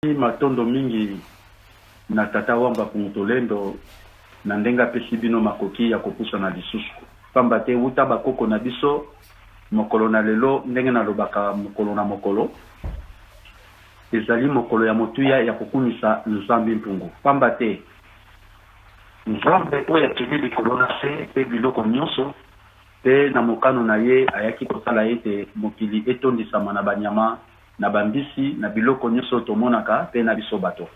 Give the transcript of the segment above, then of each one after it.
Matondo mingi na Tata Wamba Kungutolendo na ndenge apesi bino makoki ya kopusana lisusu. Pamba te wuta ba koko na biso, mokolo na lelo, ndenge nalobaka mokolo na mokolo, ezali mokolo ya motuya ya kokumisa Nzambi Mpungu. Pamba te Nzambe oyo akeli likolo na se pe biloko nionso, pe na mokano na ye ayaki kosala ete mokili etondisama na banyama, na bambisi, na biloko nyonso oyo tomonaka, mpe na biso bato.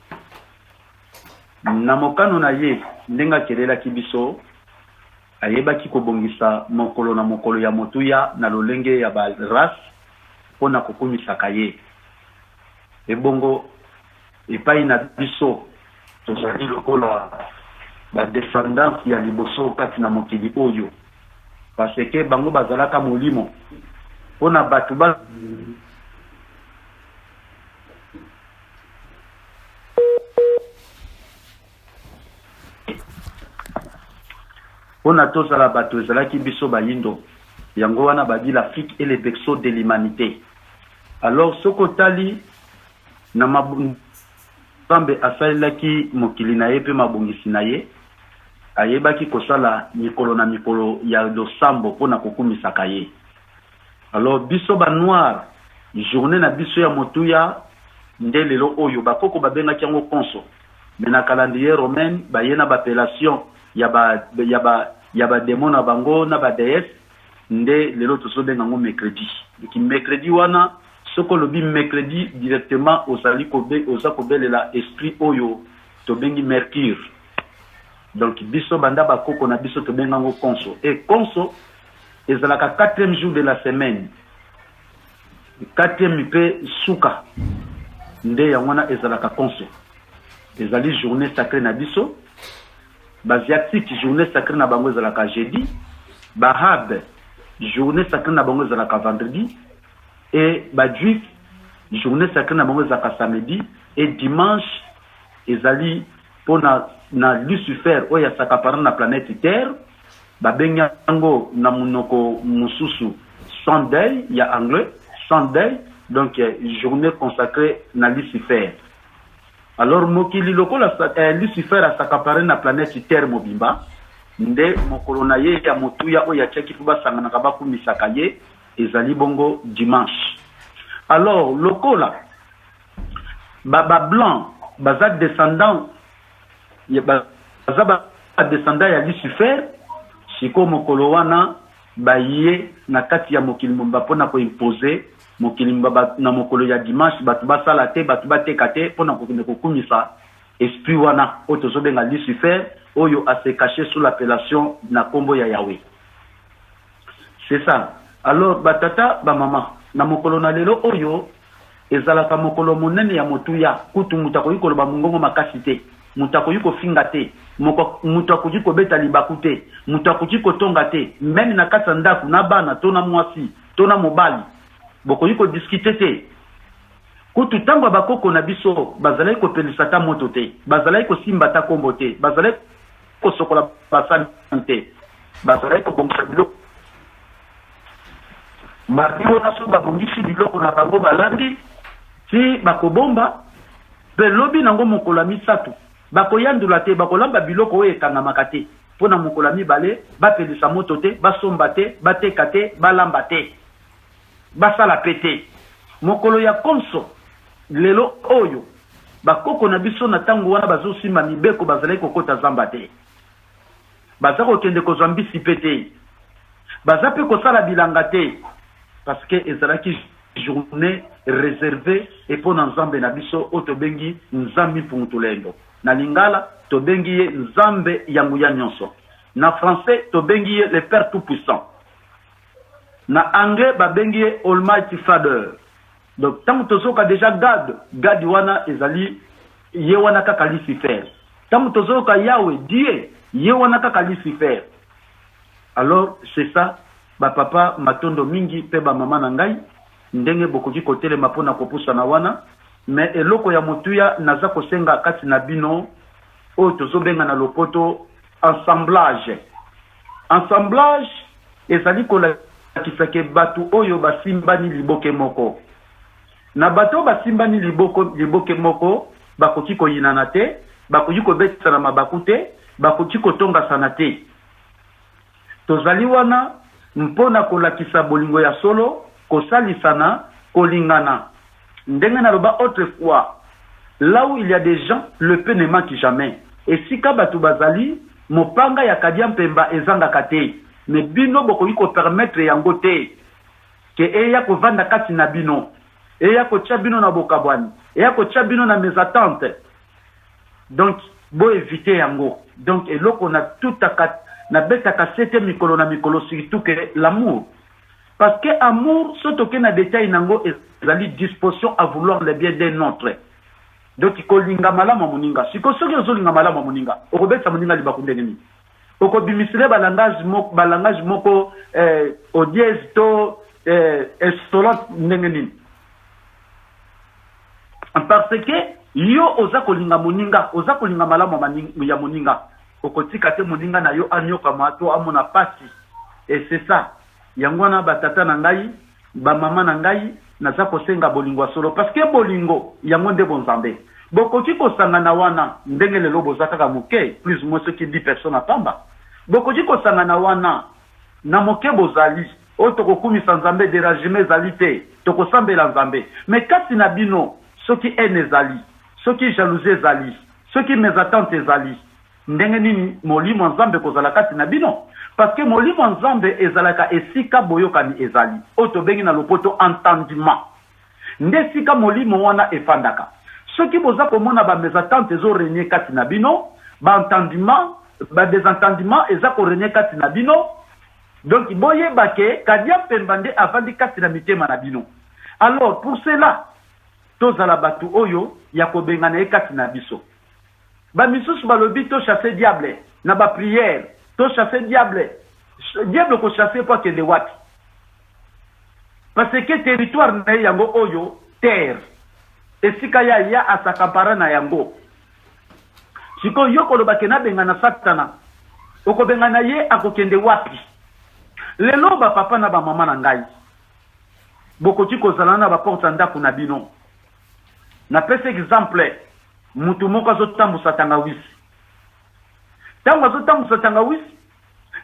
Na mokano na Ye, ndenge akelelaki biso, Ayebaki kobongisa mokolo na mokolo ya motuya na lolenge ya ba race mpo na kokumisaka Ye. Ebongo, epai na biso, tozali lokola ba descendants ya liboso kati na mokili oyo, parce que bango bazalaka molimo mpo na bato ba. Mpo na tozala bato ezalaki biso bayindo, yango wana babi l'Afrique est le berceau de l'humanite. Alors soki otali na Nzambe asalelaki mokili na ye mpe mabongisi na ye, ayebaki kosala mikolo na mikolo ya losambo mpo na kokumisaka ye. Alors biso ba noir journee na biso ya motuya nde lelo oyo bakoko babengaki yango konso mais na calendrier romaine baye na ba appellation ya ba ya ba ya ba demon na bango na ba deesse nde lelo tozobenga yango mercredi. Donc mercredi wana soki olobi mercredi directement ozali kobe oza kobelela esprit oyo tobengi mercure. Donc biso banda bakoko na biso tobenga yango konso et konso Ezalaka quatrième jour de la semaine, quatrième mpe suka nde yango wana ezalaka konso. Ezali journée sacrée na biso. B'asiatique journée sacrée na bango ezalaka jeudi, b'arabe journée sacrée na bango ezalaka vendredi et ba juifs journée sacrée na bango ezalaka samedi et dimanche ezali pona na Lucifer oyo as'accaparant na planète terre. Babengi yango na munoko mususu Sunday ya anglais, Sunday, donc journee consacree na Lucifer. Alors mokili lokola Lucifer a s'accaparer na planète terre mobimba, nde mokolo na ye ya motuya oyo atiaki mpo basanganaka bakumisaka ye ezali bongo dimanche. Alors lokola ba ba blancs baza descendants Baza ba descendants ya Lucifer, sikoyo mokolo wana baye na kati ya mokili mobimba pona ko imposer mokili mobimba na mokolo ya dimanche batu basala te, batu bateka te pona kokende kokumisa esprit wana oyo tozobenga Lucifer oyo a se cacher sous l'appellation na kombo ya Yahweh. C'est ça. Alors ba tata, ba mama, na mokolo na lelo oyo Ezalaka mokolo monene ya motuya. Kutu, moto akoki koloba mongongo makasi te, moto akoki kofinga te, moko, moto akoki kobeta libaku te, moto akoki kotonga te, meme na kati ya ndako, na bana, to na mwasi, to na mobali, bokoki ko discuter te. Kutu, tango ya bakoko na biso, bazalaki kopelisa ata moto te, bazalaki kosimba ata kombo te, bazalaki kosokola basani te, bazalaki kobongisa biloko. Mardi wana soki babongisi biloko na bango balambi ti bakobomba pe lobi nango mokolo ya misatu bakoyandola te bakolamba biloko oyo ekangamaka te po na mokolo ya mibale bapelisa moto te basomba te bateka te balamba te basala pe te mokolo ya konso lelo oyo bakoko na biso na tango wana bazosimba mibeko bazalaki kokota zamba te. Baza kokende kozwa mbisi pe te. Baza pe kosala bilanga te parce que ezalaki journee reservee epona Nzambe na biso oyo tobengi Nzambi Mpungu Tulendo. Na lingala tobengi ye Nzambe ya nguya nionso. Na français tobengi ye le Père tout puissant. Na anglais babengi ye Almighty Father. Donc tango tozoyoka dejà Gad, Gad wana ezali ye wana kaka Lucifer. Tango tozoyoka Yahweh, Dieu, ye wana kaka Lucifer. Alors c'est ça ba papa matondo mingi pe ba mama na ngai ndenge bokoki kotelema pona kopusana wana mais eloko ya motuya naza kosenga kati na bino oyo tozobenga na lopoto assemblage. Assemblage ezali kolakisa ke batu oyo basimbani liboke moko. Na bato oyo basimbani liboko, liboke moko, bakoki koyinana te, bakoki kobetisana mabaku te, bakoki kotongasana te. Tozali wana mpo na kolakisa bolingo ya solo, kosalisana, kolingana. Ndenge naloba autrefois, Là où il y a des gens, le pain ne manque jamais. Esika bato bazali, mopanga ya kadia mpemba ezangaka te. Mais bino bokoki ko permettre yango te que eya kovanda kati na bino, eya kotia bino na bokabwani, eya kotia bino na mesatente. Donc bo eviter yango. Donc eloko na tutaka, na betaka sete mikolo na mikolo, surtout que l'amour. Parce que amour, soki toke na detail nango, ezali disposition à vouloir le bien d'un autre. Donc kolinga malamu ya moninga. Sikoyo soki ozolinga malamu ya moninga, okobetisa moninga libaku ndenge nini? Okobimisile ba langage moko, ba langage moko odieuse to insolente ndenge nini? Parce que yo oza kolinga moninga, oza kolinga malamu ya moninga, okotika te moninga na yo anyokama to amona pasi. Et c'est ça. Yango wana ba tata na ngai, ba mama na ngai, naza kosenga bolingo ya solo, parce que bolingo yango nde bonzambe. Bokoki kosangana wana ndenge lelo boza kaka moke, plus ou moins soki 10 personnes pamba. Bokoki kosangana wana na moke bozali, oyo tokokumisa Nzambe, dérangement ezali te, tokosambela Nzambe. Mais kati na bino, soki haine ezali, soki jalousie ezali, soki mésentente ezali, ndenge nini molimo ya Nzambe kozala kati na bino? Parce que molimo ya Nzambe ezalaka esika boyokani ezali, oyo tobengi na lopoto entendement. Nde esika molimo wana efandaka. Soki boza komona ba mésentente ezo régner kati na bino, ba entendement, ba désentendement eza ko régner kati na bino, donc boyeba ke kadia mpemba nde avandi kati na mitema na bino. Alors pour cela, tozala bato oyo ya kobengana ye kati na biso. Bamisusu balobi tochasse diable na ba prière, tochasse diable. Diable kochasse mpo akende wapi? Parce que territoire na ye yango oyo terre, esika ya ya asakampara na yango. Sikoyo yo koloba ke nabengana Satana, okobengana ye, akokende wapi? Lelo bapapa na bamama na ngai, bokoki kozala na ba porte ya ndako na bino. Napesa exemple: mutu moko azotambusa tangawisi. Ntango azotambusa tangawisi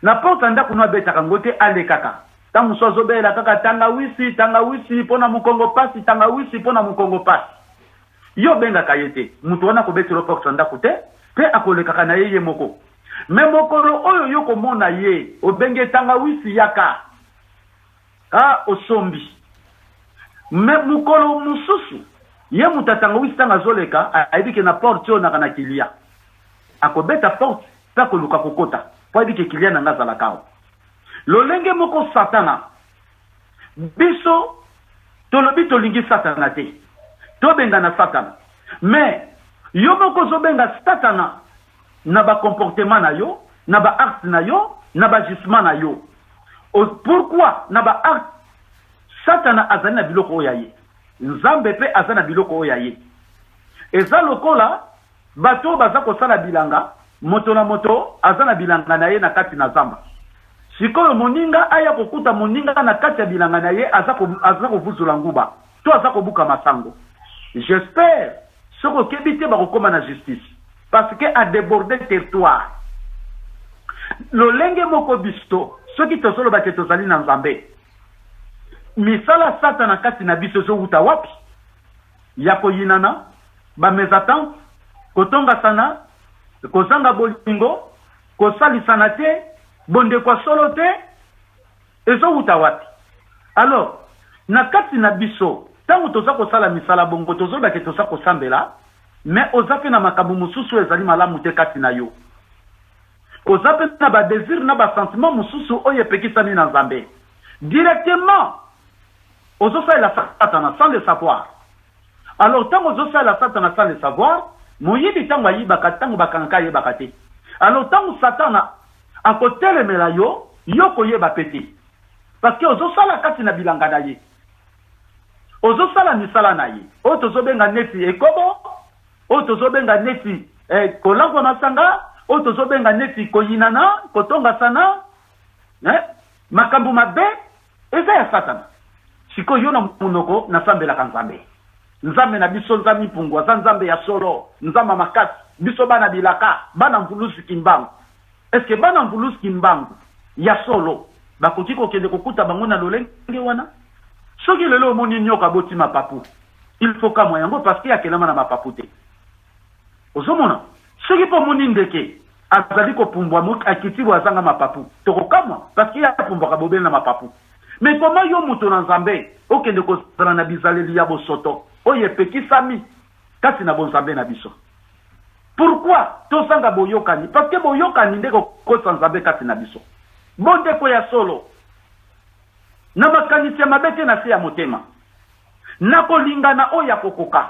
na porte ya ndako no, abetaka yango te, alekaka. Ntango mosusu azobela kaka tangawisi, tangawisi mpo na mokongo pasi, tangawisi mpo na mokongo pasi. Yo obengaka ye te, moto wana akobetela porte ya ndako te, mpe akolekaka na ye ye moko. Mais mokolo oyo yo komona ye, obenge tangawisi, yaka, a osombi. Mais mokolo mosusu, ye moto atangawisi, ntango azoleka, ayebi ke na porte oyo naka na client, akobeta porte mpe akoluka kokota, mpo ayebi ke client na nga azalaka awa. Lolenge moko Satana, biso tolobi tolingi Satana te, tobengana Satana, mais yo moko ozobenga Satana na ba comportement na yo, na ba acte na yo, na ba agissement na yo. Pourquoi na ba acte? Satana azali na biloko oyo ya ye, Nzambe mpe aza na biloko oyo ya ye. Eza lokola bato oyo baza kosala bilanga, moto na moto aza na bilanga na ye na kati na zamba. Sikoyo moninga aya kokuta moninga na kati ya bilanga na ye aza kovuzula nguba to aza kobuka masango, j'espère soki okebi te, bakokóma na justice, parce que adéborde territoire. Lolenge moko biso, soki tozoloba ke tozali na Nzambe, misala Satana kati na biso ezowuta wapi? Ya koyinana, ba mésentente, kotongasana, kozanga bolingo, kosalisana te, bondeko ya solo te, ezowuta wapi? Alors na kati na biso, ntango toza kosala misala bongo, tozoloba ke toza kosambela, mais oza mpe na makambo mosusu oyo ezali malamu te kati na yo. Oza mpe na ba désir na ba sentiment mosusu oyo epekisami na Nzambe. Directement ozosalela Satana sans le savoir. Alors ntango ozosalela Satana sans le savoir, moyibi ntango ayibaka, ntango bakangaka, ayebaka te. Alors ntango Satana akotelemela yo, yo koyeba mpe te, parce que ozosala kati na bilanga na ye, ozosala misala na ye, oyo tozobenga neti ekobo, oyo tozobenga neti kolangwa masanga, oyo tozobenga neti koyinana, kotongasana, makambo mabe eza ya Satana. Sikoyo yo na monoko nasambelaka Nzambe. Nzambe na biso, Nzambi Mpungu, aza Nzambe ya solo, Nzambe ya makasi. Biso bana bilaka, bana Mvuluzi Kimbangu. Est-ce que bana Mvuluzi Kimbangu ya solo bakoki kokende kokuta bango na lolenge wana? Soki lelo omoni nyoka aboti mapapu, il faut kamwa yango parce que akelama na mapapu te. Ozomona? Soki mpe omoni ndeke azali kopumbwa, akiti boye azanga mapapu, tokokamwa parce que ye apumbwaka bobele na mapapu. Mais comment yo moto na Nzambe okende kozala na bizaleli ya bosoto oyo epekisami kati na bonzambe na biso? Pourquoi tozanga boyokani? Parce que boyokani nde kokotisa Nzambe kati na biso. Bondeko ya solo, na makanisi ya mabe te na se ya motema, na kolingana oyo ya kokoka,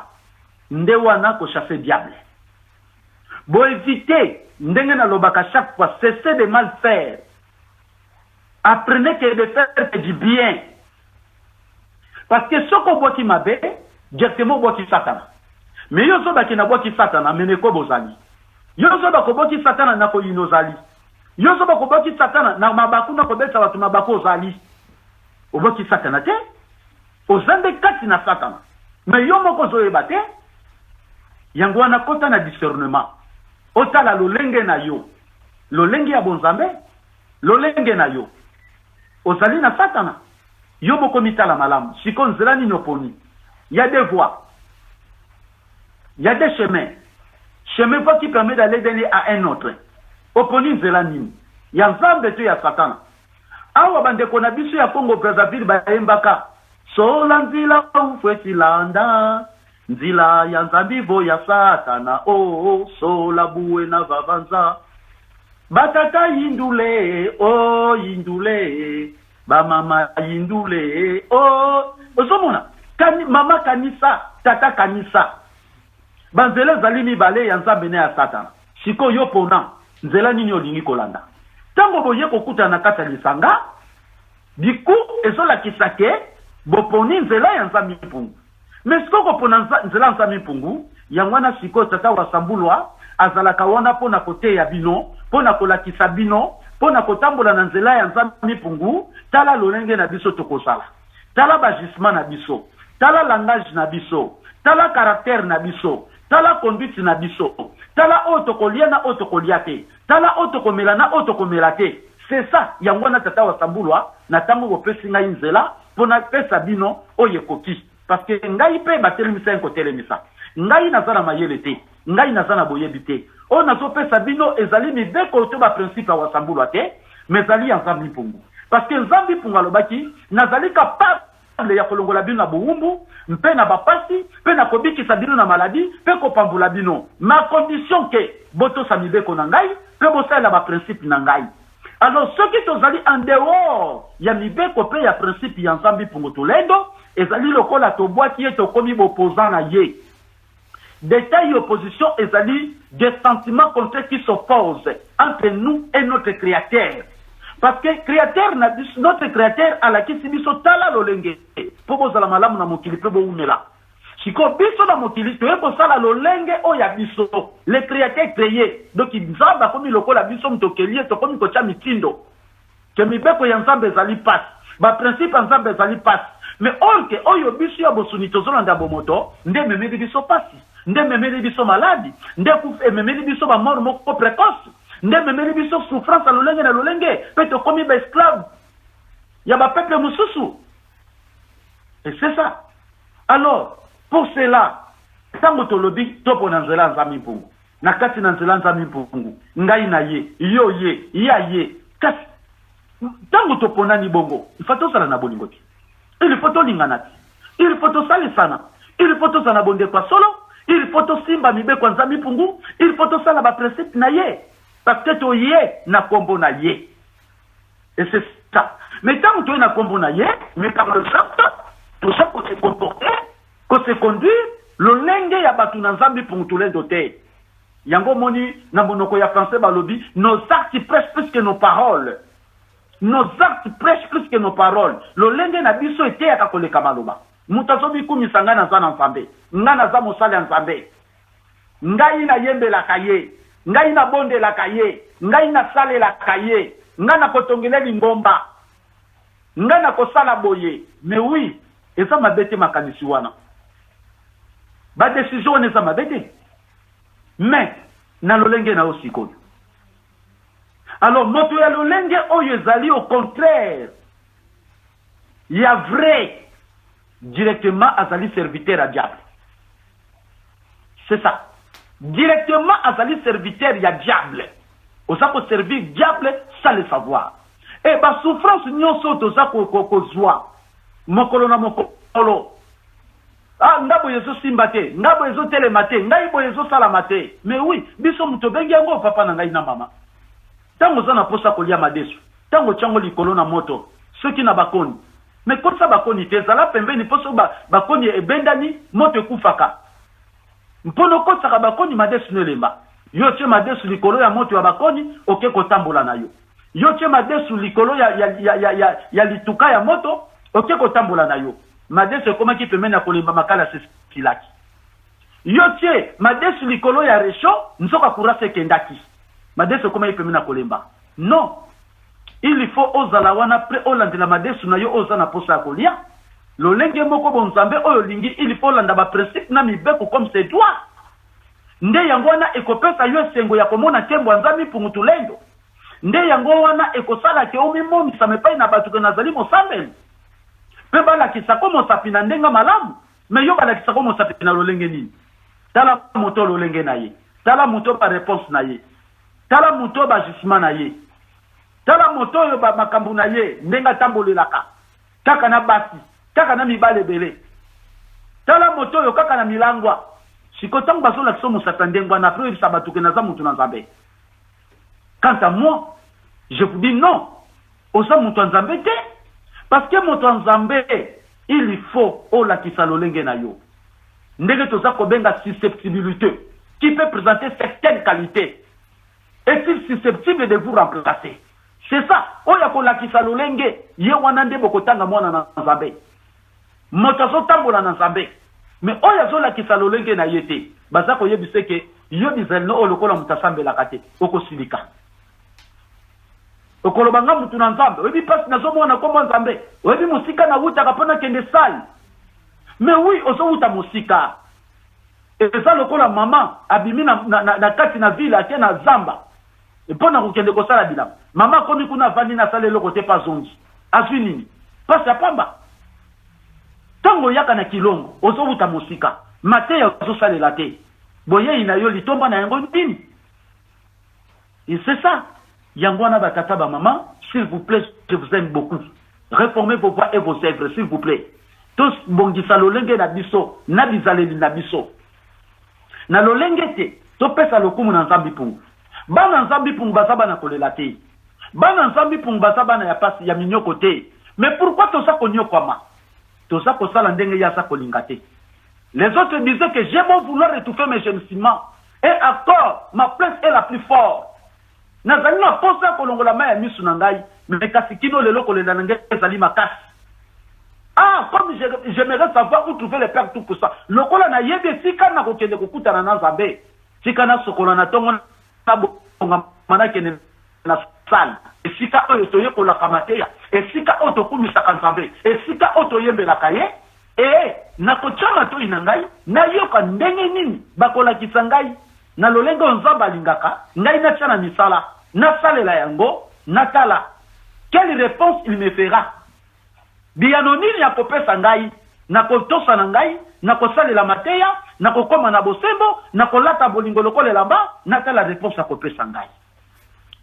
nde wana ko chasser diable. Bo eviter, ndenge nalobaka chaque fois, cessez de mal faire. Apprenez que de faire que du bien. Parce que soki obwaki mabe, directement obwaki Satana. Mais yo ozobaki na bwaki Satana, mais neko bozali. Yo ozoba kobwaki Satana na koyina ozali. Yo ozoba kobwaki Satana na mabaku na kobetisa bato mabaku ozali. Obwaki Satana te. Oza nde kati na Satana. Mais yo moko ozoyeba te. Yango wana kota na discernement. Otala lolenge na yo. Lolenge ya bonzambe. Lolenge na yo. Ozali na Satana? Yo moko mitala malamu. Sikoyo nzela nini oponi? Il y a deux voies. Il y a deux chemins. Chemin voie qui permet d'aller d'un lieu à un autre. Oponi nzela nini? Ya Nzambe to ya Satana? Awa bandeko na biso ya Congo Brazzaville bayembaka sola nzila ufweti landa nzila ya Nzambi vo ya Satana oh, oh sola buwe na vavanza Ba tata yindule oh yindule, ba mama yindule oh. Ozomona kani, mama kanisa, tata kanisa, banzela ezali mibale, ya Nzambe na ya Satana. Sikoyo yo pona nzela nini olingi kolanda. Ntango boye kokutana na kati ya lisanga diku, ezolakisa ke boponi nzela ya Nzambe Mpungu. Mais sikoyo kopona nzela ya Nzambe Mpungu yango wana, sikoyo tata wa Sambulwa azalaka wana mpo na koteya bino, mpo na kolakisa bino, mpo na kotambola na nzela ya Nzambe Mpungu. Tala lolenge na biso tokozala, tala ba agissements na biso, tala langage na biso, tala caractère na biso, tala conduite na biso, tala oyo tokolia na oyo tokolia te, tala oyo tokomela na oyo tokomela te. C'est ça. Yango wana tata wa Sambulwa, na ntango bopesi ngai nzela mpo napesa bino oyo ekoki, parce que ngai mpe batelemisa ye kotelemisa ngai, naza na mayele te, ngai naza na boyebi te. Oyo nazopesa bino ezali mibeko to ba principes ya Wasambulwa te, mais ezali ya Nzambi Mpungu, parce que Nzambi Mpungu alobaki: nazali capable ya kolongola bino na bowumbu mpe na bapasi, mpe na kobikisa bino na maladi, mpe kopambola bino, ma condition ke botosa mibeko na ngai mpe bosalela ba principes na ngai. Alors soki tozali en dehors ya mibeko mpe ya principe ya Nzambi Mpungu Tulendo, ezali lokola tobwaki ye, tokomi ba opposants na ye. Détail, opposition ezali des sentiments contraires qui s'opposent entre nous et notre créateur, parce que créateur na biso, notre créateur alakisi biso: tala lolenge mpo bozala malamu na mokili mpe bowumela. Sikoyo biso na mokili toye kosala lolenge oyo ya biso. Le créateur créé, donc Nzambe akomi lokola biso moto okeli ye, tokomi kotya mitindo ke mibeko ya Nzambe ezali pasi, ba principes ya Nzambe ezali pasi. Mais oyo ke oyo biso ya bosuni tozolanda bomoto nde ememeli biso pasi, nde ememeli biso maladi, nde ememeli biso ba morts moko précoce, nde ememeli biso souffrance ya lolenge na lolenge, mpe tokomi ba esclaves ya ba peuples mosusu. Et c'est ça. Alors pour cela, ntango tolobi topona nzela ya Nzambe Mpungu, na kati na nzela Nzambe Mpungu, ngai na ye, yo ye, ye aye. Kasi ntango toponani bongo, il faut tozala na bolingo te, il faut tolingana te, il faut tosalisana, il faut tozala na bondeko ya solo, il faut tosimba mibeko ya Nzambe Mpungu, il faut tosala ba principes na ye, parce que toye na nkombo na ye. Et c'est ça. Mais ntango toye na nkombo na ye, mais par le acte toza kose comporter, kose conduire lolenge ya bato na Nzambe Mpungu Tulendo te. Yango omoni na monoko ya français balobi: nos actes prêchent plus que nos paroles. Nos actes prêchent plus que nos paroles. Lolenge na biso eteyaka koleka maloba. Moto azomikumisa: ngai naza na Nzambe, ngai naza mosali ya Nzambe, ngai nayembelaka ye, ngai nabondelaka ye, ngai nasalelaka ye, ngai nakotongela lingomba, ngai nakosala boye. Mais oui, eza mabe te makanisi wana. Ba decision wana eza mabe te, mais na lolenge na yo sikoyo. Alors moto ya lolenge oyo ezali au contraire ya vrai, directement azali serviteur ya diable. C'est ça, directement azali serviteur ya diable. Oza koservir diable sans le savoir. E basouffrance nyonso oyo toza kozwa mokolo na mokolo, ah, nga boye ezosimba te, nga boye ezotelema te, ngai boye ezosalama te. Mais oui, biso moto obengi yango, papa na ngai na mama. Ntango oza na mposa kolia madesu, ntango otyango likolo na moto, soki na bakoni, mais kotisa bakoni te, ezala pembeni, mpo soki bakoni ebendani, moto ekufaka. Mpona okotisaka bakoni, madesu no elemba. Yo otie madesu likolo ya moto ya bakoni, oke kotambola na yo. Yo tie madesu likolo ya lituka ya moto, oke kotambola na yo. Madesu ekomaki pembeni ya kolemba, makala sesilaki. Yo tie madesu likolo ya réchaud, nzoka kurasa ekendaki. Madesu ekomaki pembeni ya kolemba. Non, il faut ozala wana pre olandela madesu na yo oyo oza na posa ya kolia. Lolenge moko bonzambe oyo olingi, il faut olanda baprincipe na mibeko comme se doit. Nde yango wana ekopesa yo esengo ya komona nkembo ya Nzambe mpungu tulendo. Nde yango wana ekosala ke omimonisama epai na bato ke nazali mosambeli, mpe balakisako mosapi na ndenge malamu. Mais yo balakisako mosapi na lolenge nini? Tala moto lolenge na ye, tala moto baréponse na ye, tala moto baagissement na ye, tala moto oyo bamakambo na ye, ndenge atambolelaka kaka na basi, kaka na mibale ebele, tala moto oyo kaka na milangwa. Siko ntango bazolakisa mosapi ya ndenge wana, après oyebisa bato ke naza moto na Nzambe. Quant à moi, je vous dis non, oza moto ya Nzambe te, parce que moto ya Nzambe, il faut olakisa lolenge na yo, ndenge toza kobenga susceptibilité. Qui peut présenter certaines qualités est-il susceptible de vous remplacer? C'est ça. Oyo akolakisa lolenge, ye wana nde bokotanga mwana na Nzambe, moto azotambola na Nzambe. Mais oyo azolakisa lolenge na ye te, baza koyebisa ke yo bizali no oyo lokola moto asambelaka te. Okosilika, okoloba: nga mutu na Nzambe, oyebi mpasi nazomona nkombo Nzambe, oyebi mosika nawutaka mpo nakende salle. Mais oui, ozowuta mosika. Eza lokola mama abimi na kati na ville, ake na zamba mpo na kokende kosala bilanga. Mama akomi kuna, avandi, nasala eloko te, mpe azongi, azwi nini? Mpasi ya pamba. Ntango oyaka na kilongo, ozowuta mosika, mateya ozosalela te, boyei na yo litomba na yango nini? Et c'est ça. Yango wana, batata, bamama, s'il vous plaît, je vous aime beaucoup, réformez vos voies et vos œuvres, s'il vous plaît. Tobongisa lolenge na biso na bizaleli na biso na lolenge te topesa lokumu na Nzambe mpungu. Bana Nzambe mpungu baza bana kolela te, bana Nzambe mpungu baza bana ya pasi ya minyoko te. Mais pourquoi toza konyokwama? Toza kosala ndenge ye aza kolinga te. Les autres disaient que j'ai beau vouloir étouffer mes gémissements et encore ma plainte est la plus forte. Nazali na posa ya kolongola mai ya misu na ngai, mais kasi kino lelo kolela na ngai ezali makasi. Ah, comme j'aimerais savoir où trouver le Père tout puissant, lokola nayebi esika nakokende kokutana na Nzambe. Tika nasokola na ntongo, nabongama, nakende na salle, esika oyo toyekolaka mateya, esika oyo tokumisaka Nzambe, esika oyo toyembelaka ye. E nakotia matoi na ngai nayoka ndenge nini bakolakisa ngai na lolenge oyo Nzambe alingaka ngai natia na misala, nasalela yango, natala quelle réponse il me fera, biyano nini akopesa ngai na kotosa na ngai, na kosalela mateya, na kokóma na bosembo, na kolata bolingo lokola elamba. Natala réponse akopesa ngai.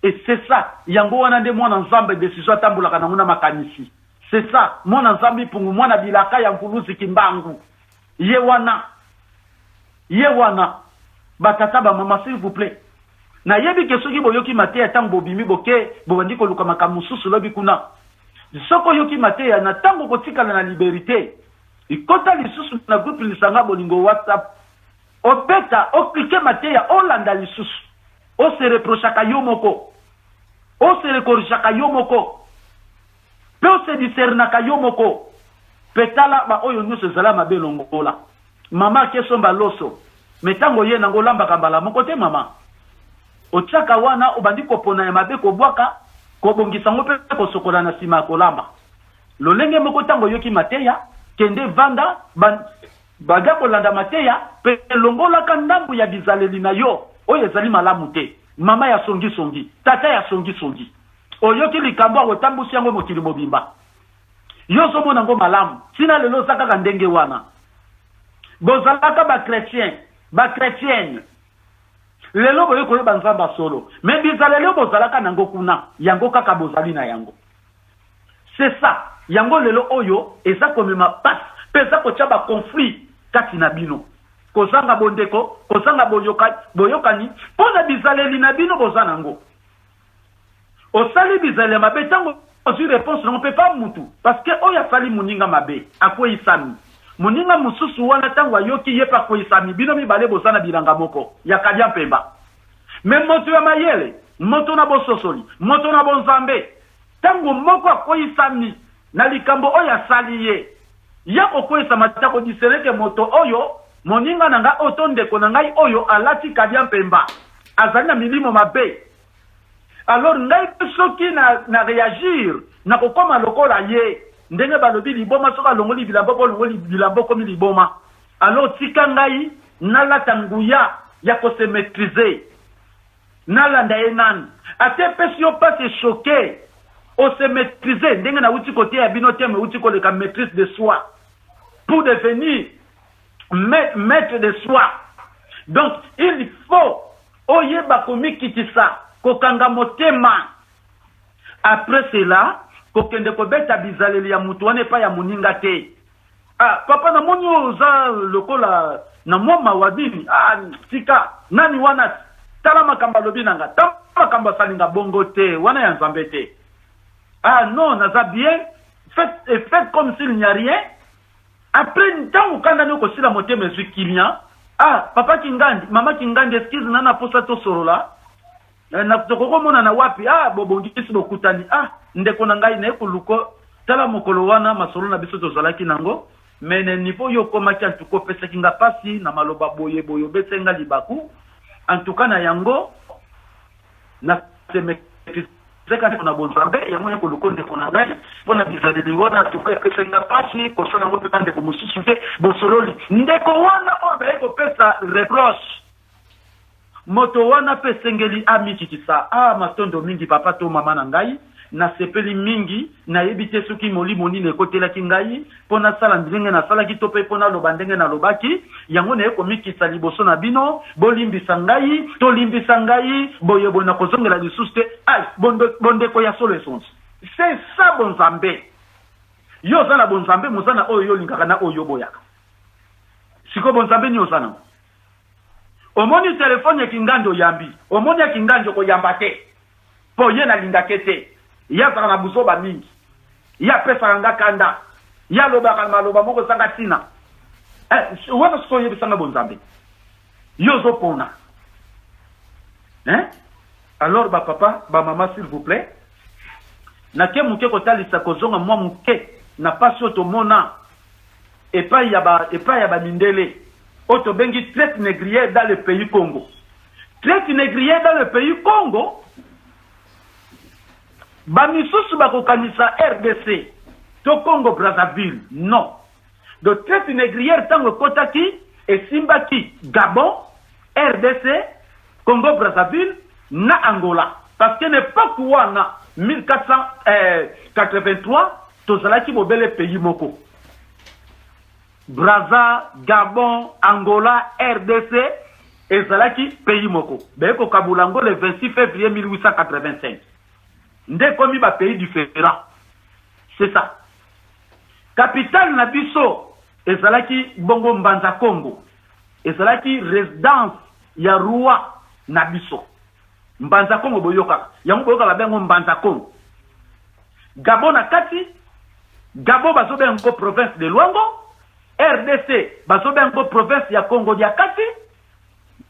Et c'est ça. Yango wana nde mwana Nzambe, décision atambolaka nango na makanisi. C'est ça, mwana Nzambe mpungu, mwana bilaka ya Mvuluzi Kimbangu, ye wana, ye wana. Batata, bamama, s'il vous plaît, nayebi ke soki boyoki mateya, ntango bobimi, boke, bobandi koluka makambo mosusu lobi kuna. Soki oyoki mateya, na ntango kotikala na liberté, ikota lisusu na groupe Lisanga Bolingo WhatsApp, opeta, ocliquer mateya, olanda lisusu, ose reprochaka yo moko, ose recorrigeaka yo moko, mpe ose discernaka yo moko, mpe tala baoyo nyonso ezala mabe, longola. Mama akesomba loso, mais ntango ye nango olambaka mbala moko te, mama otiaka wana, obandi kopona ya mabe, kobwaka, kobongisa yango mpe kosokola na nsima ya kolamba. Lolenge moko, ntango oyoki mateya, kende vanda. Baza kolanda mateya mpe longolaka ndambo ya bizaleli na yo oyo ezali malamu te. Mama ya songisongi, tata ya songisongi. Oyoki likambo awa otambusi yango mokili mobimba. Yo ozomona yango malamu. Tina lelo oza kaka ndenge wana. Bozalaka ba chrétien, ba chrétienne. Lelo boye koyeba Nzambe ya solo. Mais bizaleli oyo bozalaka nango kuna, yango kaka bozali na yango. C'est ça. Yango lelo oyo eza komema pasi pe eza kotia ba conflits kati na bino. Kozanga bondeko, kozanga boyokani mpo na bizaleli na bino boza nango. Osali bizaleli ya mabe tango ozui reponse nango pe pa mutu parce que oyo asali moninga mabe akweyisami. Moninga mosusu wana tango ayoki ye pe akweyisami bino mibale boza na bilanga moko ya kadia mpemba. Mais moto ya mayele, moto na bososoli, moto na bonzambe, Ntango moko akweisami na likambo oyo asali ye, ye akokweyisama te, ako discerner que moto oyo, moninga na ngai oyo to ndeko na ngai oyo alati kadia mpemba, azali na milimo mabe. Alors ngai mpe soki na, na reagir, nakokoma lokola ye. Ndenge balobi liboma soki alongoli bilamba mpe olongoli bilamba okomi liboma. Alors tika ngai nalata nguya ya ko se maitriser. Nalanda ye nanu. Ata epesi yo pasi e choquer, o se maitriser ndenge nawuti koteya bino thème ewuti koleka maitrise de soi pour devenir maitre de soi. Donc il faut oyeba komikitisa, kokanga motema. Après cela, kokende kobeta bizaleli ya mutu wana epai ya moninga te. Ah papa namoni oyo oza lokola na mwa mawa nini ah tika nani wana tala makambo alobi na nga tala makambo asali nga bongo te wana ya nzambe te ah non naza bien faites, et faites comme s'il n'y a rien après ntango okandani okosila motema ezwi kimia ah papa kingandi mama kingandi excuse na na posa tosolola Eh, na tokoki komonana wapi? Ah, bobongisi bokutani. Ah, ndeko na ngai naye koluko. Tala mokolo wana masolo na biso tozalaki nango, mais na niveau yo okomaki en tout cas opesaki nga pasi na maloba boye boye obetaki nga libaku. En tout cas na yango na se maîtrisaka na bonzambe yango naye koluko ndeko na ngai mpo na bizaleli wana en tout cas epesaki nga pasi kosala yango mpe bandeko mosusu te bosololi ndeko wana oyo baye kopesa reproche Moto wana pe esengeli amikitisa. Ah, matondo mingi, papa to mama na ngai. Nasepeli mingi. Nayebi te soki molimo nini ekotelaki ngai, mpo nasala ndenge nasalaki to pe mpo naloba ndenge nalobaki. Yango naye komikitisa liboso na bino. Bolimbisa ngai, to limbisa ngai, boye boye nakozongela lisusu te. Ai, bondo, bondeko ya solo esonzi. C'est ça bonzambe. Yo oza na bonzambe, moza na oyo yo olingaka na oyo yo oboyaka. Sikoyo bonzambe nini oza nango? Omoni telephone ya kingandi oyambi omoni ya kingandi okoyamba te po ye nalingake te ye azalaka na buzoba mingi ye apesaka nga kanda ye alobaka maloba moko ezanga tina eh, wana sikoyo oyebisa nga bonzambe yo ozopona hein? Alors ba papa ba mama s'il vous plaît nake moke kotalisa kozonga mwa moke na pasi oyo tomona epai ya ba epai ya ba mindele oyo tobengi traite négrière dans le pays Congo. Traite négrière dans le pays Congo, ba misusu bakokanisa RDC to Congo Brazzaville. Non. Donc traite négrière ntango ekotaki esimbaki Gabon, RDC, Congo Brazzaville na Angola. Parce que na epoque wana 1483 tozalaki bobele pays moko. Brazza, Gabon, Angola, rdc ezalaki pays moko. Baye kokabola yango le 26 février 1885. Nde ekomi ba pays différents. C'est ça. Capitale na biso ezalaki bongo Mbanza Congo. Ezalaki résidence ya roi na biso. Mbanza Congo boyokaka. Yango boyokaka bengo Mbanza Congo. Gabon na kati, Gabon bazobenga yango province de Luango, RDC bazobenga yango province ya Congo dia kati,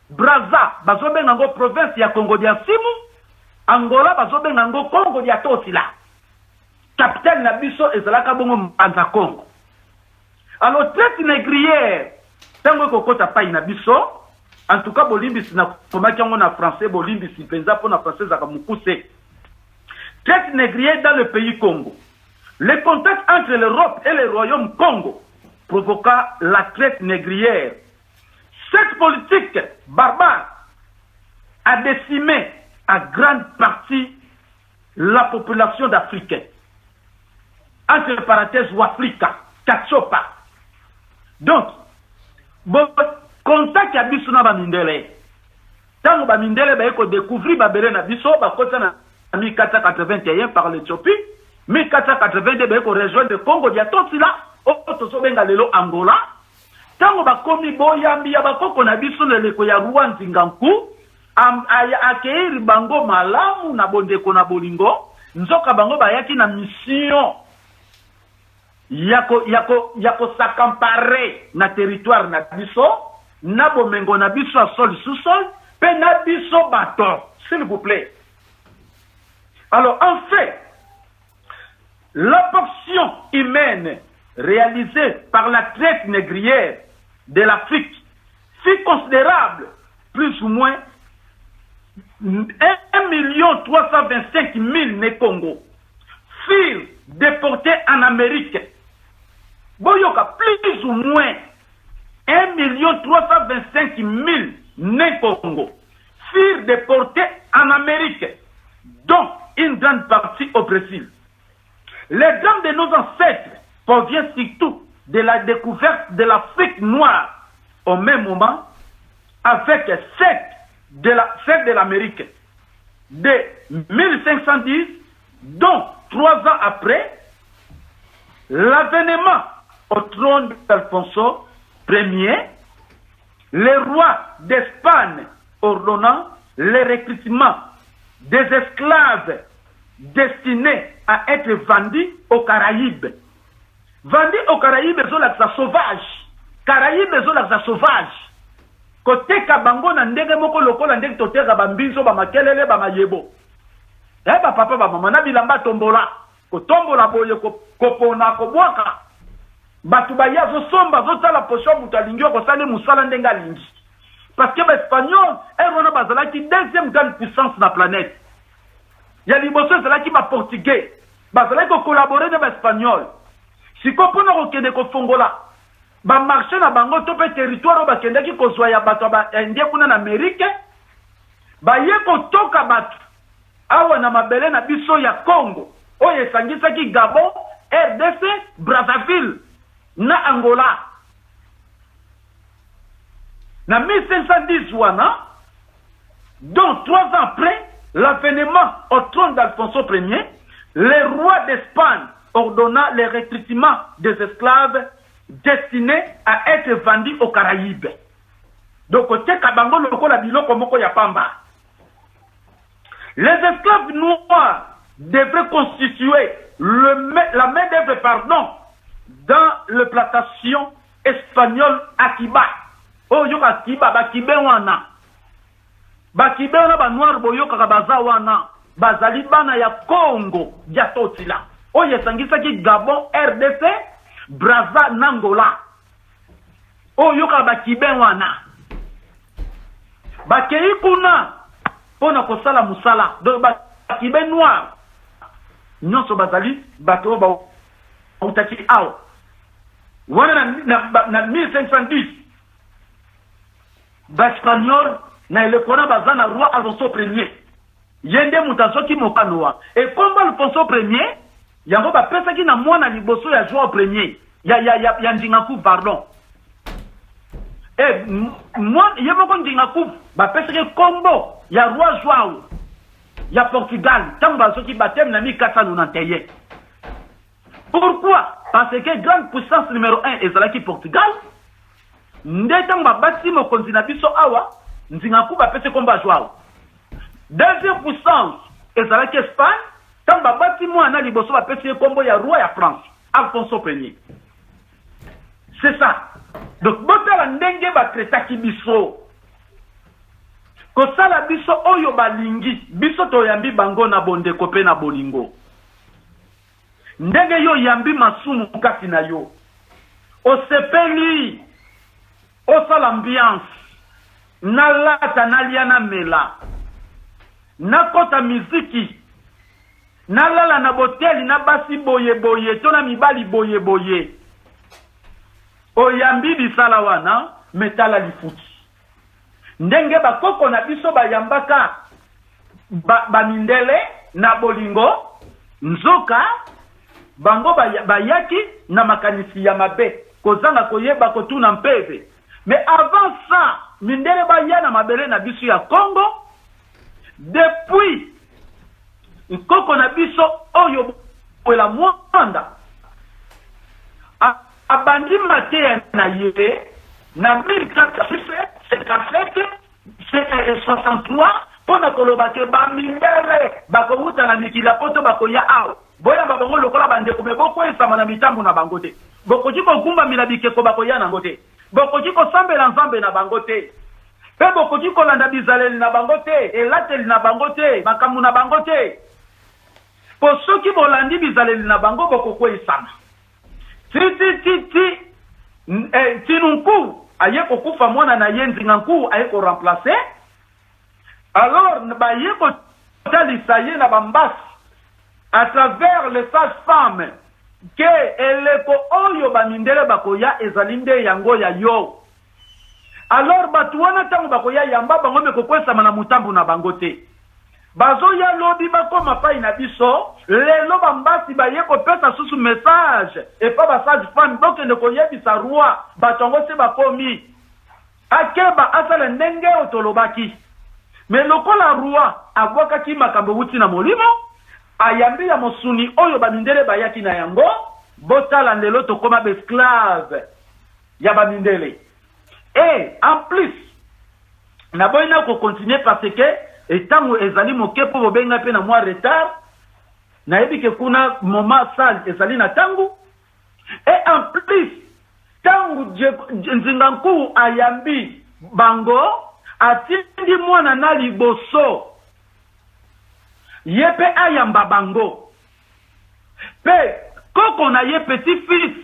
Brazza bazobenga yango province ya Congo dia Nsimu, Angola bazobenga yango Congo dia Tosila. Capitale na biso ezalaka bongo Mbanza Congo. Alors traite négrière ntango ekokota pai na biso, en tout cas bolimbisi nakomaki yango na français, bolimbisi mpenza mpo na français ezalaka mokuse. Traite négrière dans le pays Congo. Le contact entre l'Europe et le royaume Congo. provoqua la traite négrière. Cette politique barbare a décimé à grande partie la population d'Africains. Entre parenthèses, Wafrika, Katsopa. Donc, bon, contact ya biso na bamindele. Ntango bamindele baye kodécouvrir babele na biso, bakota na 1481 par l'Éthiopie, 1482 baye korejoindre Congo dia Totila, oyo tozobenga lelo Angola. Ntango bakomi, boyambi ya bakoko na biso na eleko ya roi Nzinganku akeiri bango malamu na bondeko na bolingo. Nzoka bango bayaki na mission ya kos'accaparer na territoire na biso, na bomengo na biso ya sol, sous-sol mpe na biso bato, s'il vous plaît. Alors, en fait, la portion humaine réalisée par la traite négrière de l'Afrique fut considérable, plus ou moins 1 325 000 Né-Congo furent déportés en Amérique. Boyoka, plus ou moins 1 325 000 Né-Congo furent déportés en Amérique, dont une grande partie au Brésil. Les drames de nos ancêtres proviennent surtout de la découverte de l'Afrique noire au même moment avec celle de l'Amérique de 1510, dont 3 ans après l'avènement au trône d'Alfonso Ier, le roi d'Espagne ordonnant le recrutement des esclaves destinés à être vendus aux Caraïbes. Vendus aux Caraïbes ezolakisa sauvage. Caraïbes ezolakisa sauvage. Koteka bango na ndenge moko lokola ndenge toteka bambinzo, bamakelele, bamayebo. Eh, bapapa, bamama, na bilamba tombola. Kotombola boye, kopona, kobwaka. Bato baye azosomba, azotala poso, moto alingi okosala mosala ndenge alingi. Parce que baespagnol ere wana bazalaki deuxième grande puissance na planète. Ya liboso ezalaki baportugais, bazalaki kocollaborer na baespagnol. Sikoyo, mpona kokende kofongola bamarché na bango to mpe territoire oyo bakendaki kozwa ya bato ya baindien kuna na Amerike, baye kotoka bato awa na mabele na biso ya Congo, oyo esangisaki Gabon, RDC, Brazzaville na Angola na 1510 wana. Donc 3 ans après l'avènement au trône d'Alfonso Ier, le roi d'Espagne ordonna le recrutement des esclaves destinés à être vendus aux Caraïbes. Donc koteka bango lokola biloko moko ya pamba. Les esclaves noirs devraient constituer la main-d'œuvre, pardon, dans le plantation espagnole à Cuba. Oyo yoka Cuba, bacubains wana. Bacubains wana, banoir boyokaka baza wana, bazali bana ya Congo ya Totila, oyo esangisaki Gabon, RDC, Braza na Angola. Oyo yokaka bacubains wana, bakei kuna mpo na kosala mosala. Donc bacubains noir nyonso bazali bato oyo bautaki awa wana na 1510. Baespagnol na eleko wana baza na roi Alfonso Premier. Ye nde moto azwaki mokano wa ekombo Alfonso Premier. Yango bapesaki na mwana liboso ya Joao Premier, ya Ndingakuvu, pardon. E, ye moko Ndingakuvu bapesaki kombo ya roi Joao ya Portugal ntango bazwaki baptême na 1491. Pourquoi? Parce que grande puissance numéro 1 ezalaki Portugal. Nde ntango babati mokonzi na biso awa Nzingaku, bapesi kombo ya Joao. Deuxième puissance ezalaki Espagne. Ntango babati mwana liboso, bapesi ye kombo ya roi ya France Alfonso Premier. C'est ça. Donc botala ndenge batraitaki biso, kosala biso oyo balingi. Biso toyambi bango na bondeko mpe na bolingo. Ndenge yo oyambi masumu kati na yo, osepeli osala ambiance, nalata, nalia, namela, nakɔta miziki, nalala na boteli na basi boye boye to na mibali boye boye. Oyambi bisala wana, mais tala lifuti. Ndenge bakoko na biso bayambaka ba, ba mindele na bolingo, nzoka bango bayaki na makanisi ya mabe, kozanga koyeba kotuna mpeve. Mais avant ça, mindele baya na mabele na biso ya Congo, depuis nkoko na biso oyo Bwela Mwanda abandi mateya na ye na 1457 63 mpo na koloba ke bamindele bakowuta na mikili ya poto bakoya awa, boyamba bango lokola bandeko, me bokweyisama na mitambo na bango te, bokoki kogumbamela bikeko bakoya nango te, bokoki kosambela nzambe na bango te, mpe bokoki kolanda bizaleli na bango te, elateli na bango te, makambo na bango te, mpo soki bolandi bizaleli na bango bokokweyisama. Ti ti ti ti eh, Ntinu aye kokufa, mwana na ye Nzinga Nkuwu aye koremplacer. Alors baye kotalisa ye na bambasi à travers les sages femmes ke eleko oyo bamindele bakoya ezali nde yango ya yo. Alors bato wana ntango bakoya, yamba bango, me kokwesama na motambo na bango te. Bazoya lobi bakoma pai na biso. Lelo bambasi baye kopesa susu message epa basage femme: bokende koyebisa roi, bato yango se bakomi, akeba, asala ndenge oyo tolobaki. Me lokola roi abwakaki makambo ewuti na molimo, ayambi ya mosuni oyo bamindele bayaki na yango. Botala, lelo tokóma baesclave ya bamindele. Et en plus, naboyi na kocontinuer parce que ntango ezali moke, mpo bobenga mpe na mwa retard. Nayebi ke kuna moma salle ezali na ntango. Et en plus, ntango Nzinga Nkuwu ayambi bango, atindi mwana na liboso, ye mpe ayamba bango, mpe koko na ye, petit fils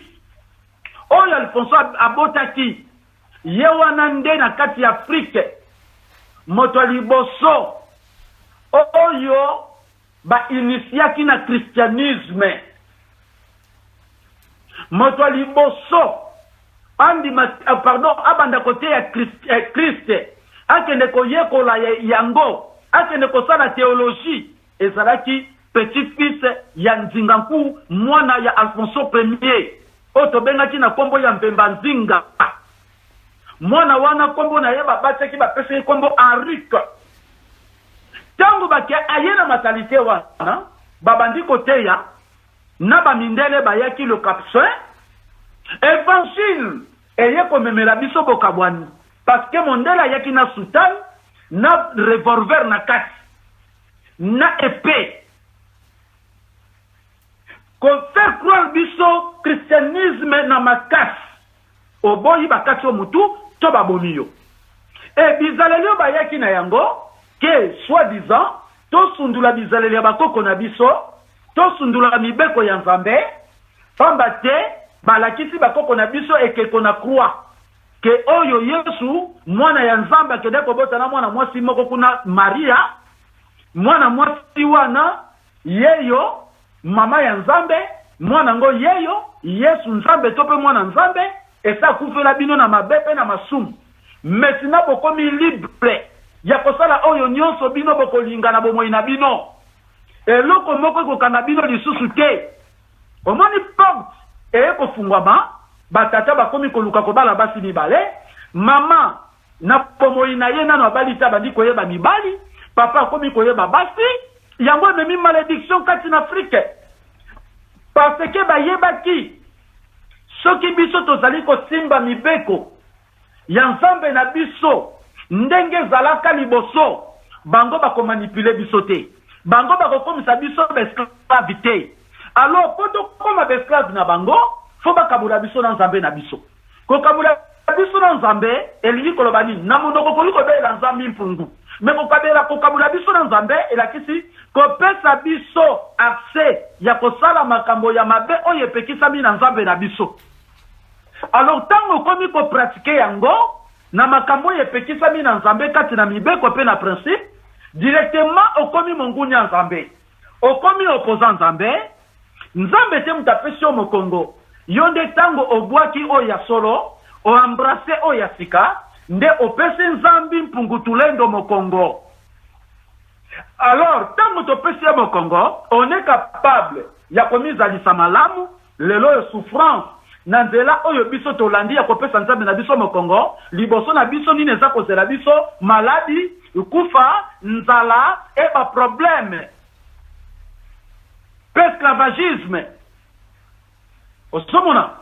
oyo Alfonso abotaki, ye wana nde na kati ya Afrike moto ya liboso oyo bainitiaki na christianisme, moto ya liboso andima, pardon, abanda koteya Christ, akende koyekola yango, akende kosala théologie, ezalaki petit fils ya Nzinga Nkuwu, mwana ya Alfonso Premier, oyo tobengaki na nkombo ya Mpemba Nzinga. Mwana wana, nkombo na ye babatiaki, bapesaki nkombo Henrique. Ntango bake aye na mentalité wana, babandi koteya na bamindele bayaki le Capucin, évangile eye komemela biso bokabwani, parce que mondele ayaki na soutane, na revolver na kati, na épée, kofaire croire biso christianisme na makasi. Oboyi, bakati yo mutu to babomi yo. E bizaleli oyo bayaki na yango ke soi-disant tosundula bizaleli ya bakoko na biso, tosundula mibeko ya Nzambe, pamba te balakisi bakoko na biso ekeko na croix ke oyo Yesu mwana ya Nzambe akende kobota na mwana mwasi moko kuna, Maria. Mwana mwasi wana yeyo mama ya Nzambe, mwana ngo yeyo Yesu Nzambe to mpe mwana Nzambe esi akufela bino na mabe mpe na masumu. Mesina bokomi libre ya kosala oyo nyonso bino bokolinga na bomoi na bino, eloko moko ekokanga bino lisusu te. Omoni porte eye kofungwama, batata bakomi koluka kobala basi mibale. Mama na bomoi na ye nano abali te, abandi koyeba mibali, papa akomi koyeba basi. Yango ememi malédiction kati na Afrike, parce que bayebaki soki biso tozali kosimba mibeko ya Nzambe na biso ndenge ezalaka liboso, bango bakomanipuler biso te, bango bakokomisa biso baesclave te. Alors mpo tokóma baesclave na bango, fo bakabola biso na Nzambe na biso. Kokabola biso na Nzambe elingi koloba nini? Na monoko okoki kobelela Nzambe mpungu, me kokabola biso na Nzambe elakisi kopesa biso accès ya kosala makambo ya mabe oyo epekisami na Nzambe na biso. Alors ntango okomi kopratiquer yango na makambo oyo epekisami na Nzambe kati na mibeko mpe na principe, directement okomi monguni ya Nzambe, okomi opposant Nzambe. Nzambe te moto apesi yo mokongo. Yo nde tango obwaki oyo ya solo, o embrasser oyo ya sika, nde opesi Nzambi Mpungu Tulendo mokongo. Alors tango topesi ye mokongo, on est capable ya komizalisa malamu, lelo oyo souffrance na nzela oyo biso tolandi ya kopesa Nzambe na biso mokongo, liboso na biso nini eza kozela biso? Maladi, kufa, nzala et ba problèmes pe esclavagisme. Ozomona?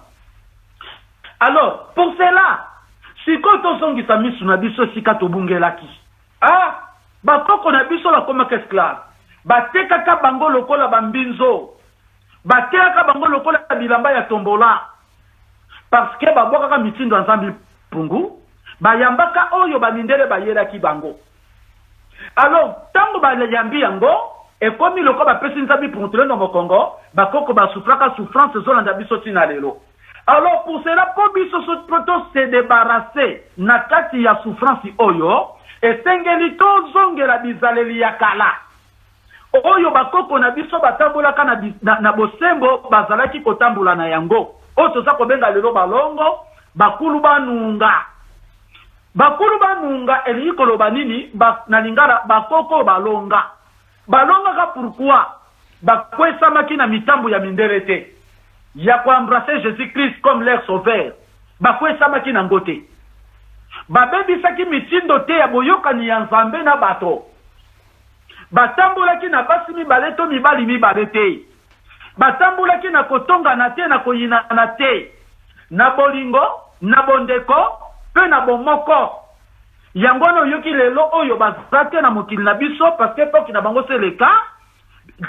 Alors, pour cela, sikoyo tozongisa misu na biso esika tobungelaki. Ah, bakoko na biso bakomaka esclave. Batekaka bango lokola ba mbinzo. Batekaka bango lokola bilamba ya tombola. Parce que babwakaka mitindo ya Nzambe mpungu, bayambaka oyo ba mindele bayelaki bango. Alors, tango bayambi yango, ekomi lokola bapesi Nzambe mpungu tulendo mokongo, bakoko ba souffraka souffrance ezolanda biso ti na lelo. Alors pour cela, po biso so po to se debarrasser na kati ya souffrance oyo, esengeli tozongela bizaleli ya kala oyo bakoko na biso batambolaka na, na, na bosembo bazalaki kotambola na yango, oyo toza kobenga lelo balongo, bakulu banunga. Bakulu banunga elingi koloba nini? Ba, na lingala bakoko balonga. Balongaka pourquoi? Bakwesamaki na mitambo ya mindele te ya ko embrasser Jesus Christ comme leur sauveur. Bakwesamaki nango te. Babebisaki mitindo te ya boyokani ya Nzambe na bato. Batambolaki na basi mibale to mibali mibale te. Batambolaki na kotongana te, na koyinana te. Na bolingo, na bondeko, mpe na bomoko. Yango wana oyoki lelo oyo baza te na mokili na biso parce que epoque na bango se eleka.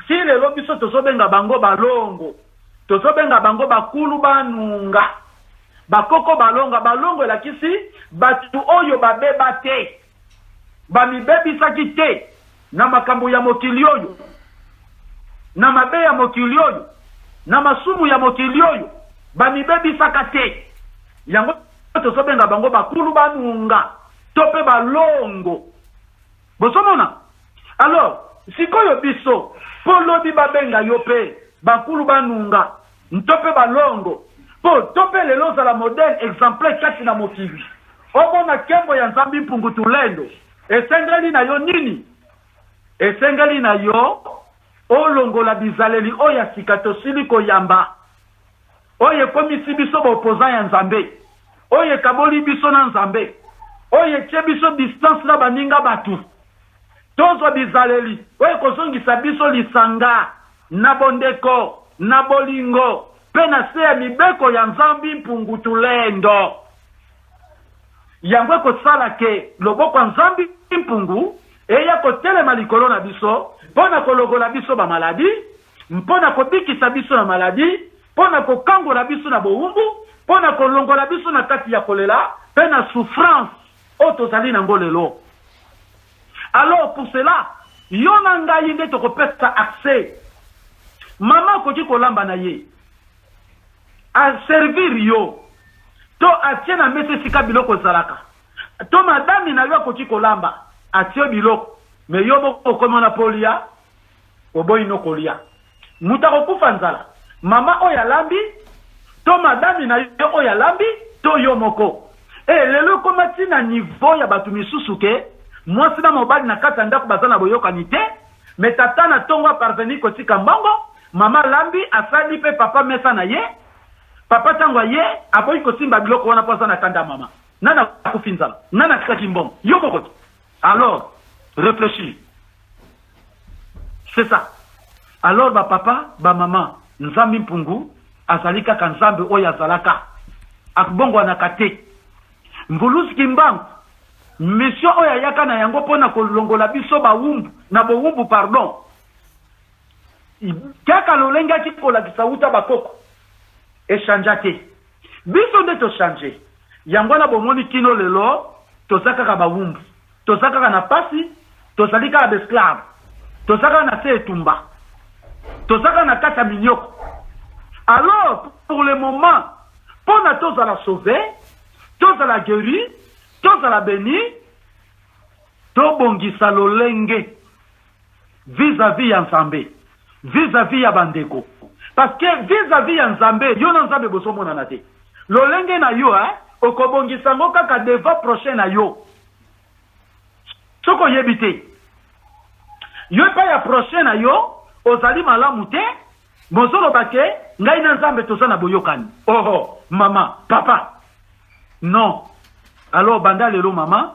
Ti lelo biso tozobenga bango balongo. Tozobenga bango bakulu banunga. Bakoko balonga. Balongo elakisi batu oyo babeba te. Bamibebisaki te na makambo ya mokili oyo, na mabe ya mokili oyo, na masumu ya mokili oyo. Bamibebisaka te. Yango tozobenga bango bakulu banunga to pe balongo. Bozomona? Alors, sikoyo biso, po lobi babenga yo pe bakulu banunga nto pe balongo, po to pe lelo ozala modèle, exemplaire kati na mokili, omona kembo ya Nzambi Mpungu Tulendo, esengeli na yo nini? Esengeli na yo olongola bizaleli oyo ya sika tosili koyamba, oyo ekomisi biso ba opposants ya Nzambe, oyo ekaboli biso na Nzambe, oyo etie biso distance na baninga batu. Tozwa bizaleli oyo ekozongisa biso lisanga na bondeko, na bolingo, mpe na se ya mibeko ya Nzambi Mpungu Tulendo. Yango ekosala ke loboko ya Nzambi Mpungu eya kotelema likolo na biso mpo na kologola biso ba maladi, mpo na kobikisa biso na maladi, mpo na kokangola biso na bowumbu, mpo na kolongola biso na kati ya kolela mpe na souffrance oyo tozali nango lelo. Alors pour cela, yo na ngai nde tokopesa accès. Mama akoki kolamba na ye, a servir yo, to atie na mesa esika biloko ezalaka, to madame na yo akoki kolamba, atie biloko, mais yo moko okomi wana mpo olia, Oboyi no kolia. Mutu akokufa nzala. Mama oyo alambi to madame na yo oyo alambi to yo moko. Eh lelo ekoma ti na niveau ya batu misusu ke mwasi na mobali na kati ya ndaku baza na boyokani te mais tata na tongo a parvenir kotika mbongo, mama alambi asali pe papa mesa na ye, papa tango aye aboyi kosimba biloko wana po aza na kanda ya mama. Nani akufi nzala? Nani atikaki mbongo? Yo moko te. Alors reflechir. C'est ça. Alors ba papa, ba maman, Nzambi Mpungu azali kaka Nzambe oyo azalaka. Akbongwanaka te. Mvuluzi Kimbangu, mission oyo ayaka na yango pona kolongola biso bawumbu, na bowumbu pardon, kaka lolenge ayaki kolakisa wuta bakoko, e changea te. Biso nde to changer. Yango wana bomoni kino lelo toza kaka bawumbu. Toza kaka na pasi, tozali kaka ba esclaves, toza kaka na se etumba, toza kaka na kati ya minyoko. Alors pour le moment pona tozala sauve, tozala gueri, tozala beni, tobongisa lolenge vis à vis ya Nzambe, vis à vis ya ba ndeko, Parce que vis-à-vis ya Nzambe, yo na Nzambe bozomonana te. Lolenge na yo, hein, okobongisa yango kaka devant prochain na yo. Soki oyebi te, yo epai ya prochain na yo ozali malamu te, bozoloba ke ngai na Nzambe toza na boyokani. Oho, mama, papa. Non. Alors banda lelo mama,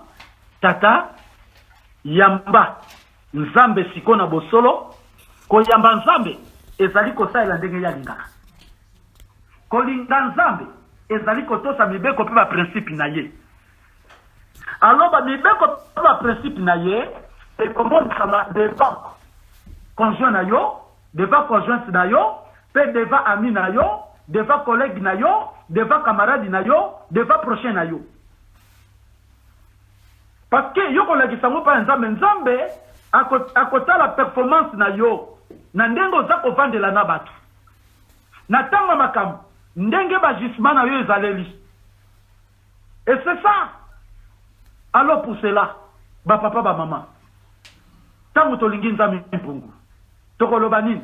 tata, yamba Nzambe siko na bosolo. Koyamba Nzambe ezali kosalela ndenge ye alingaka. Kolinga Nzambe ezali kotosa mibeko mpe ba principes na ye. Alors ba mibeko mpe ba principes na ye ekomonisama devant conjoint na yo, devant conjointe na yo, mpe devant ami na yo, devant collègue na yo, devant camarade na yo, devant prochain na yo. Parce que yo kolakisa yango epai ya Nzambe, Nzambe akotala performance na yo na ndenge oza kovandela na bato. Na tango ya makambo, ndenge ba agissements na yo ezaleli. Et c'est ça! Alors pour cela, ba papa ba maman, tango tolingi Nzambe Mpungu, tokoloba nini?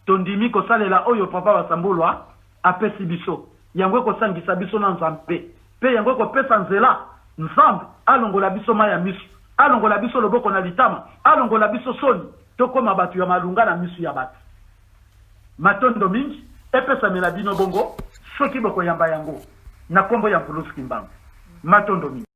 Tondimi kosalela oyo Papa Basambulwa apesi biso. Yango ekosangisa biso na Nzambe, mpe yango ekopesa nzela Nzambe alongola biso mayi ya miso, alongola biso loboko na litama, alongola biso soni, tokoma bato ya malunga na miso ya bato. Matondo mingi epesamela bino bongo soki bokoyamba yango na kombo ya Mvuluzi Kimbangu. Matondo mingi.